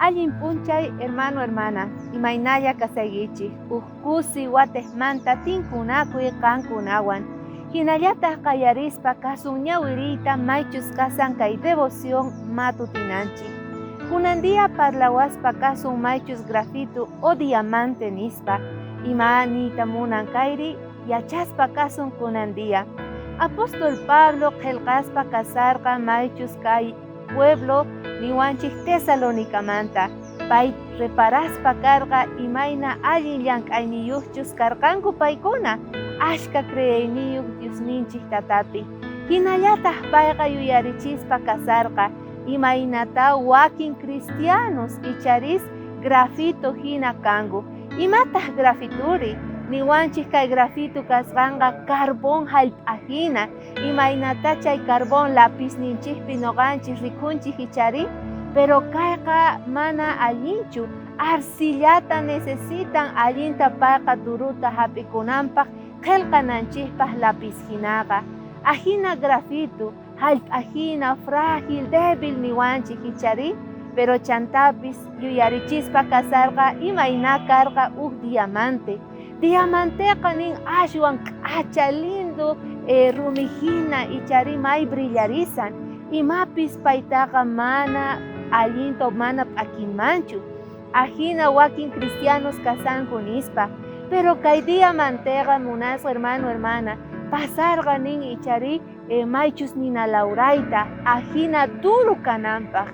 Allin p'unchay hermano hermana, imaynalla kasaykichik, uj kusi watejmanta tinkunakuy qankunawan. Hinallataq qallarispa kasun ñawiriyta maychus kasan kay devoción matutinanchik. Kunan día parlawaspa kasun maychus grafito o diamante nispa, ima niyta munan kayri yachaspa kasun kunan día. Apóstol Pablo qhelqaspa kasarqa maychus kay pueblo niwanchik Tesalonicamanta. Pay reparaspa karqa imayna allin llank'ayniyuqchus karqanku paykuna, ashka creeyniyuq Diosninchik tatapi. Hinallataq payqa yuyarichispa kasarqa imaynata wakin cristianos icharis grafito hina kanku. Imataq grafituri? Niwanchik kay grafito kasqanqa carbón hallp'a hina. Imaynatá chay carbón lapizninchikpi noqanchik rikhunchik ichari? Pero kayqa mana allinchu, arcillata necesitan allinta payqa duruta hap'ikunanpaq qhelqananchikpaq lapiz hinaqa. Ajina grafito, hallp'a hina, frágil, débil niwanchik ichari? Pero chantapis yuyarichispa kasarqa imayná karqa uj diamante. Diamanteqa nin ashwan k'acha lindo rumi hina ichari may brillarisan, imapis paytaqa mana allinta mana p'akinmanchu. Ajina wakin cristianos kasanku nispa. Pero kay diamanteqa munasqa hermano hermana, pasarqa nin ichari maychus nina lawrayta ajina duro kananpaj.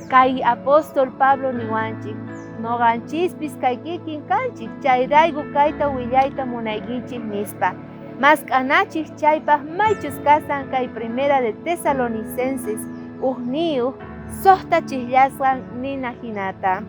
Kay apóstol Pablo niwanchik, noqanchispis kay kikin kanchik, chayrayku kayta willayta munaykichik nispa. Mask'anachik chaypaj maychus kasan kay Primera de Tesalonicenses ujniyuj sojta chijllasqan nina jinata.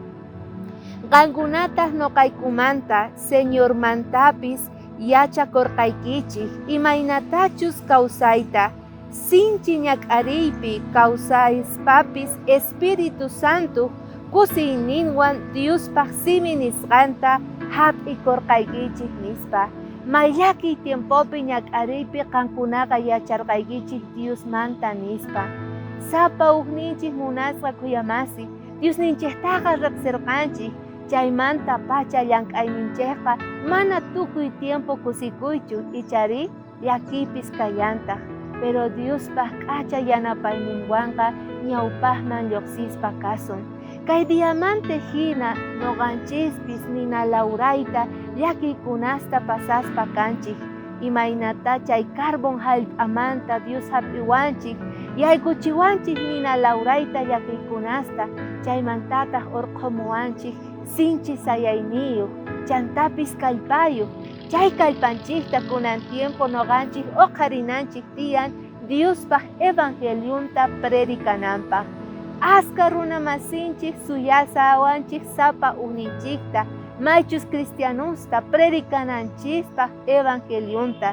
Qankunataj noqaykumanta, Señormantapis yachakorqaykichik imaynatachus kawsayta, sinchi ñak'ariypi kawsaspapis Espíritu Santoj kusiyninwan Diospaj simi nisqanta jap'ikorqaykichik nispa. May llakiy tiempopi ñak'ariypi qankunaqa yacharqaykichik Diosmanta nispa. Sapa ujninchik munasqa khuyamasi, Diosninchejtaqa rejserqanchik, chaymantapacha llank'ayninchejqa mana tukuy tiempo kusikuychu icharí llakiypis kallantaj, pero Diospaj k'acha yanapayninwanqa ñawpajman llojsispa kasun. Kay diamante jina noqanchispis nina lawrayta llakiykunasta pasaspa kanchik, imaynatá chay carbón jallp'amanta Dios jap'iwanchik, yaykuchiwanchik nina lawrayta llakiykunasta, chaymantataj orqhomuwanchik sinchi sayayniyoj, chantapis kallpayoj. Chay kallpanchikta kunan tiempo noqanchik oqharinanchik tiyan Diospaj evangelionta predicananpaj. Aska runa masinchik suyasawanchik sapa ujninchikta, maychus cristianosta predicananchispaj evangelionta.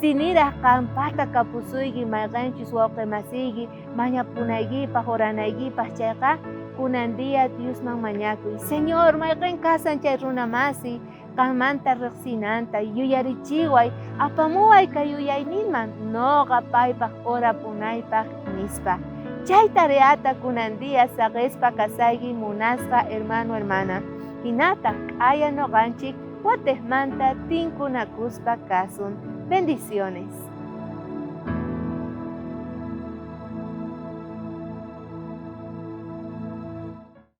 Si niraj qanpata kapusuyki mayqenchus wawqe masiyki mañapunaykipaj oranaykipaj chayqa, kunan día Diosman mañakuy. Señor, mayqen kasan chay runa masi qanmanta rejsinanta yuyarichiway, apamuway kay yuyayninman noqa paypaj orapunaypaj nispa. Chay tareata kunan día saqespa kasayki munasqa hermano hermana. Jinataj k'aya noqanchik watejmanta tinkunakuspa kasun. Bendiciones.